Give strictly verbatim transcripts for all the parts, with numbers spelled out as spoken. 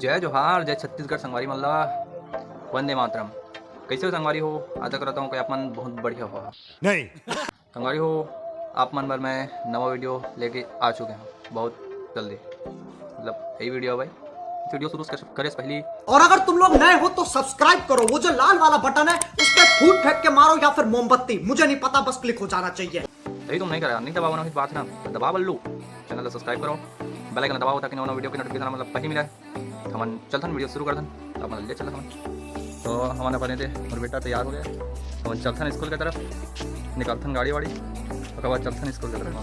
जय जोहार, जय छत्तीसगढ़ संगवारी मन ला, वंदे मातरम। कैसे हो संगवारी हो? आशा करता हूँ कि आप मन बहुत बढ़िया हो। नहीं। संगवारी हो, आप मन बर मैं नवा वीडियो लेके आ चुके हूँ बहुत जल्दी। मतलब यही वीडियो भाई, वीडियो शुरू करे से पहले। और अगर तुम लोग नए हो तो सब्सक्राइब करो, वो जो लाल वाला बटन है उस पर फूट फेंक के मारो या फिर मोमबत्ती, मुझे नहीं पता, बस क्लिक हो जाना चाहिए। यही तुम नहीं करा, नहीं दबाओ ना, बात ना दबा बल्लू। चैनल ला सब्सक्राइब करो, बेल आइकन दबाओ ताकि नवा नवा वीडियो के नोटिफिकेशन मतलब पहले मिले। हमन चलथन वीडियो शुरू करथन, तो हमन ले चलथन हमन। तो हमन अपने दे और बेटा तैयार हो गया, हमन चलथन स्कूल के तरफ, निकालथन गाड़ी वाड़ी, ओकर बाद चलथन स्कूल के तरफ।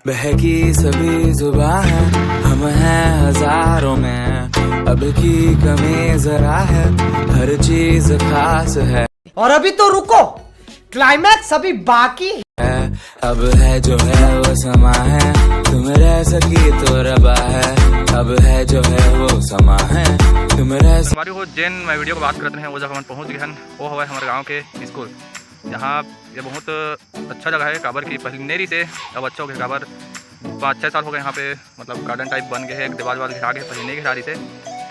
बहकी सभी जुबां है, हम हैं हजारों में, अब की कमी जरा है, हर चीज खास है। और अभी तो रुको, क्लाइमैक्स अभी बाकी है। अब है जो है वो समा है, तुम रह सकी तो रबा है, अब है जो है वो समा है, तुम रह सकी। संगवारी हो, जेन मैं वीडियो के बात करत रहें, वो जगह हमन पहुंच गए हन, वो हवय हमर गांव के स्कूल, जहां ये बहुत अच्छा जगह है, काबर कि पहले नई रहिसे, अब अच्छा हो गया, काबर पाँच छः साल हो गए यहाँ पे, मतलब गार्डन टाइप बन गए है, एक दीवार वाल घेरा गए, पहले नहीं घेरा रहिसे,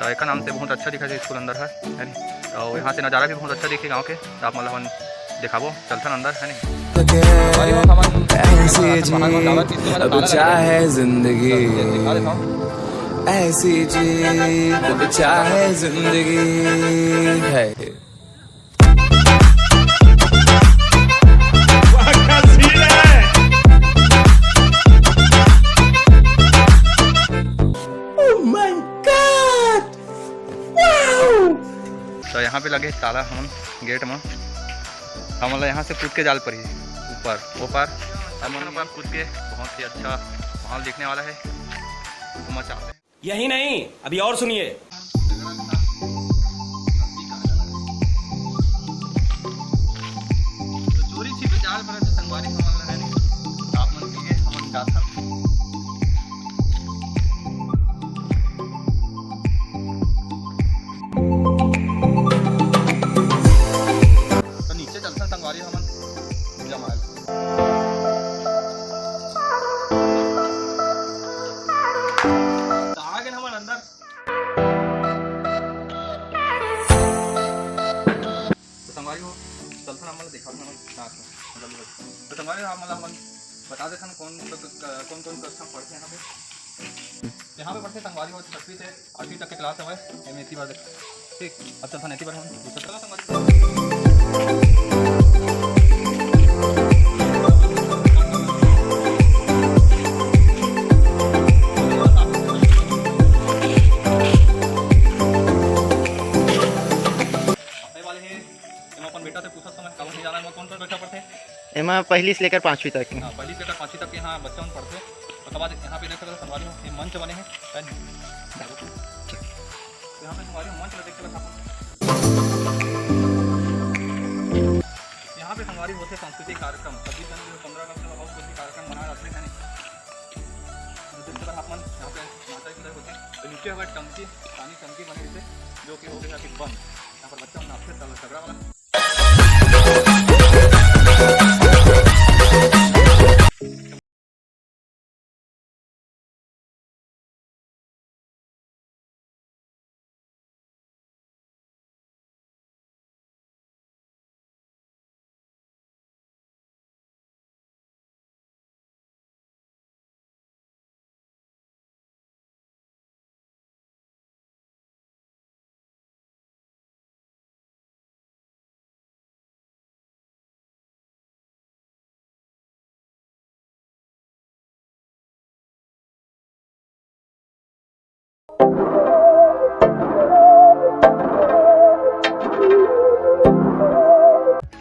तो एकर नाम से बहुत अच्छा दिखा स्कूल अंदर है, है नी? तो यहाँ से नज़ारा भी बहुत अच्छा दिखे गाँव के, तो आप मतलब हम दिखाबो, चलथन अंदर, है नी? ऐसी जी, अब चाहे जिंदगी, ऐसी जी, अब चाहे जिंदगी है। Oh my God! Wow! तो यहाँ पे लगे ताला हमन गेट में, हमन ला यहाँ से कूद के जाल पर ही ऊपर, वो पार, हमन ऊपर कूद के बहुत ही अच्छा माहौल देखने वाला है। तो मचाते हैं। यही नहीं, अभी और सुनिए। तो चोरी छिपे जाल पर तो संगवारी हमन ला है नहीं। आप मन के हमन जाथन। तो नीचे चलथन संगवारी हमन जमाल। तो आ गए हमन अंदर। तो संगवारी हो, चलथन हमन ला दिखाथन हमन साथ में, मतलब, तो संगवारी हो, आप मन ला हमन बता देथन कौन, कौन, कौन कक्षा पढ़थे यहाँ पे। यहाँ पे पढ़थे संगवारी हो छठवीं से आठवीं तक के क्लास हवय, एमे एती बार देख। ठीक, अब चलथन एती बार हमन दूसरा, चलो संगवारी। आने वाले हैं, एमा अपन बेटा से पूछत समय, काबर नहीं जाना, एमा कौन कौन कक्षा पढ़थे? एमा पहली से लेकर पाँचवीं तक। हाँ, पहली से लेकर पाँचवीं तक के यहाँ बच्चा मन पढ़थे। ओकर बाद यहाँ पे देख सकते हो, संगवारी हो, ये मंच बने हैं, है नी? तो यहाँ पे संगवारी हो, मंच में देख सकते हो आप। यहाँ पे संगवारी होथे सांस्कृतिक कार्यक्रम, छब्बीस जनवरी और पन्द्रह अगस्त में बहुत कुछ कार्यक्रम मनाए जाथे, है नी? तो देख सकते हो आप मन, यहाँ पे नाटक उटक होथे। तो नीचे हमारे टंकी, पानी टंकी बने रहिथे, जो कि हो गया अभी बंद। यहाँ पर बच्चा मन नाचथे, तगड़ा वाला।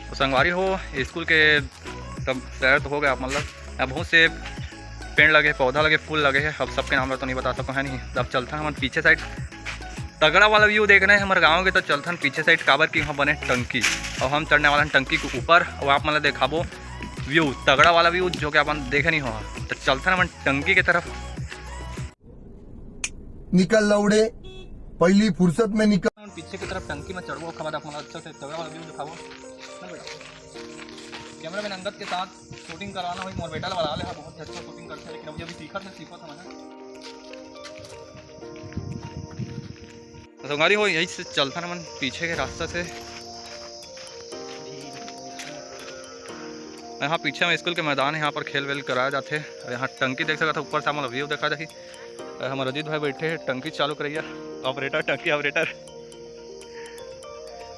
तो संगवारी हो, स्कूल के सब सैर तो हो गया, मतलब यहाँ बहुत से पेड़ लगे, पौधा लगे, फूल लगे हैं। अब सबके नाम ला तो नहीं बता सको, है नहीं। अब चलथन हमन पीछे साइड, तगड़ा वाला व्यू देखना है हमारे गाँव के, तो चलथन पीछे साइड, काबर की वहाँ बने टंकी, और हम चढ़ने वाला हन टंकी के ऊपर, और आप मन ला देखाबो व्यू, तगड़ा वाला व्यू जो कि अपन देखे नहीं हो। तो चलथन हमन टंकी के तरफ। निकल लौड़े, पहली फुर्सत में निकल। पीछे की तरफ टंकी में चढ़बो, ओकर बाद आप मन ला अच्छा से तगड़ा वाला व्यू दिखाबो ना बेटा। कैमरामैन अंगद के साथ शूटिंग करवाना होई, मोर बेटा ला बला ले हा, बहुत ही अच्छा शूटिंग करथे, लेकिन अभी, अभी सीखत हे, सीखत हवय। संगवारी हो, यही से चलथन हमन पीछे के रास्ता से। यहाँ पीछे में स्कूल के मैदान है, यहाँ पर खेल वेल कराया जाथे। और यहाँ टंकी देख सकत हो, ऊपर से हमन व्यू देखा जाही। और हमर अजीत भाई बैठे हैं टंकी चालू करैया, ऑपरेटर, टंकी ऑपरेटर।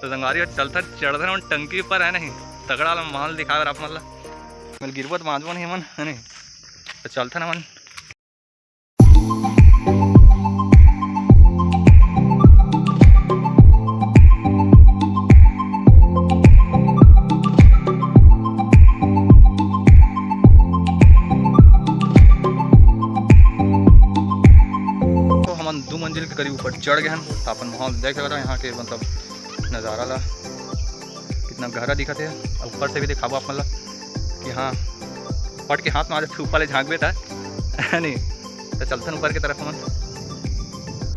तो संगवारी हो, चलथन, चढ़थन हमन टंकी ऊपर, है नहीं, तगड़ा वाला माहौल दिखावे आप मन ला। मैं गिरबत बांचबो नहीं हमन, है नहीं, तो चलथन हमन। तो हमन दू मंजिल के करीब ऊपर चढ़ गए हन, तो अपन माहौल देख सकत हो यहाँ के, मतलब, नज़ारा ला। कितना गहरा दिखत है, ऊपर से भी दिखाबो आप मन ला कि हाँ, पट के हाथ मारे थे ऊपर ले झांकबे त, है नहीं? तो चलथन ऊपर की तरफ हमन।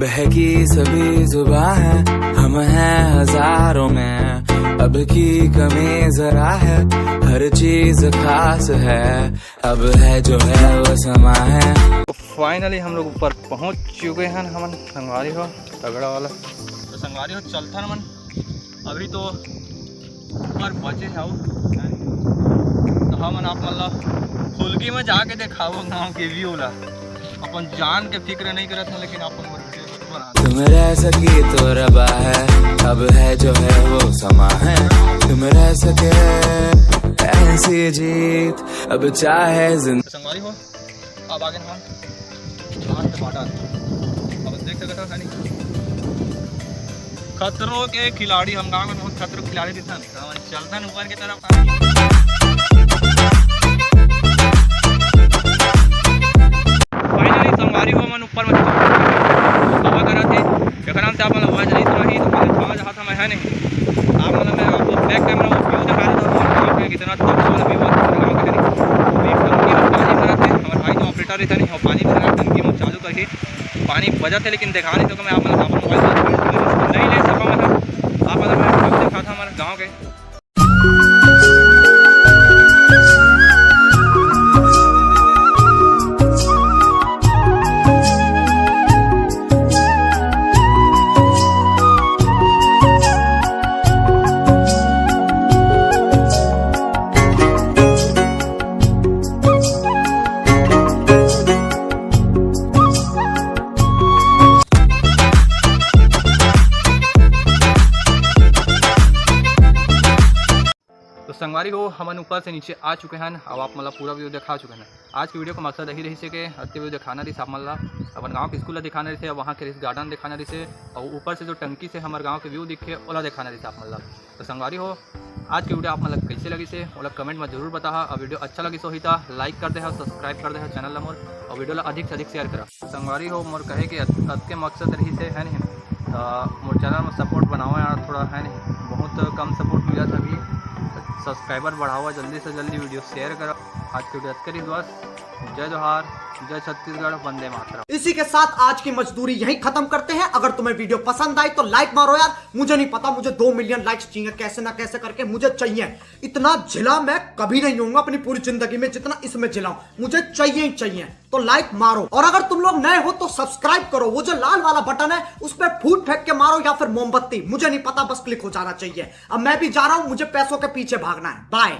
बहकी सभी जुबां है, हम हैं हजारों में, अब की कमी जरा है, हर चीज खास है, अब है जो है वो समा है। तो finally हम लोग ऊपर पहुंच चुके हैं हमन, संगवारी हो, तगड़ा वाला। तो संगवारी हो, चलथन हमन, अभी तो ऊपर बचे हव, तो हमन आप मन ला फुलगी में जाके देखाबो गाँव के व्यू ला। अपन जान के फिक्र नहीं करत हन, लेकिन आप मन बर वीडियो जरूर बनात हन। तुम रह सकी तो रबा है, अब है जो है वो समा है, तुम रह सके ऐसी जीत, अब चाहे जिंदगी। तो संगवारी हो, अब आगे हम लास्ट बॉर्डर, अब देख सकत हो, है नहीं? खतरों के खिलाड़ी, हम गाँव में बहुत खतरों के खिलाड़ी दिखथन। तो चलथन ऊपर के तरफ। Finally संगवारी हो, हमन ऊपर में हवा करत हे। एकरा से आप मन आवाज नहीं सुनाही, तो मैं आवाज हाथ में है नहीं। आप मन मैं आपको बैक कैमरा में व्यू दिखा देता हूँ, गाँव के कितना तगड़ा वाला व्यू है, गाँव के नहीं। तो एक टंकी में पानी भरत हे, हमारे भाई तो ऑपरेटर रहता नहीं, और पानी भरा टंकी में चालू करके पानी बजत हे, लेकिन दिखा नहीं सकूँ मैं आप मन, अपन मोबाइल से नहीं ले सकूँ मैं। आप मन मैं व्यू दिखा था हमारे गाँव के। तो संगवारी हो, हमन ऊपर से नीचे आ चुके हन। अब आप मन ला पूरा व्यू दिखा चुके हन। आज के वीडियो का मकसद यही रहिस हे कि आज के व्यू दिखाना रहिस आप मन ला, अपन गाँव के स्कूल ला दिखाना रहिस हे, वहाँ के रहिस गार्डन दिखाना रहिस हे, और ऊपर से जो टंकी से हमर गाँव के व्यू दिखे, ओला दिखाना रहिस आप मन ला। तो संगवारी हो, आज के वीडियो आप मन ला कैसे लगिस हे, ओला कमेंट में जरूर बताहा। और वीडियो अच्छा लगिस होही त लाइक कर देहा, सब्सक्राइब कर देहा चैनल ला मोर, और वीडियो ला अधिक से अधिक शेयर करा। संगवारी हो, मोर कहे के अत-, अतके मकसद रहिस हे, है नहीं? त मोर चैनल में सपोर्ट बनावा यार, थोड़ा, है नहीं, बहुत कम सपोर्ट मिलत हे अभी। सब्सक्राइबर बढ़ावा, जल्दी से जल्दी वीडियो शेयर करा। आज के वीडियो अतके रहिस बस। जय जोहार, जय छत्तीसगढ़, वंदे मातरम। इसी के साथ आज की मजदूरी यहीं खत्म करते हैं। अगर तुम्हें वीडियो पसंद आई तो लाइक मारो यार, मुझे नहीं पता, मुझे दो मिलियन लाइक्स चाहिए, कैसे ना कैसे करके मुझे चाहिए। इतना झिला मैं कभी नहीं होऊंगा अपनी पूरी जिंदगी में जितना इसमें झिला हूं, मुझे चाहिए ही चाहिए। तो लाइक मारो, और अगर तुम लोग नए हो तो सब्सक्राइब करो, वो जो लाल वाला बटन है उस पर फूट फेंक के मारो या फिर मोमबत्ती, मुझे नहीं पता, बस क्लिक हो जाना चाहिए। अब मैं भी जा रहा हूँ, मुझे पैसों के पीछे भागना है। बाय।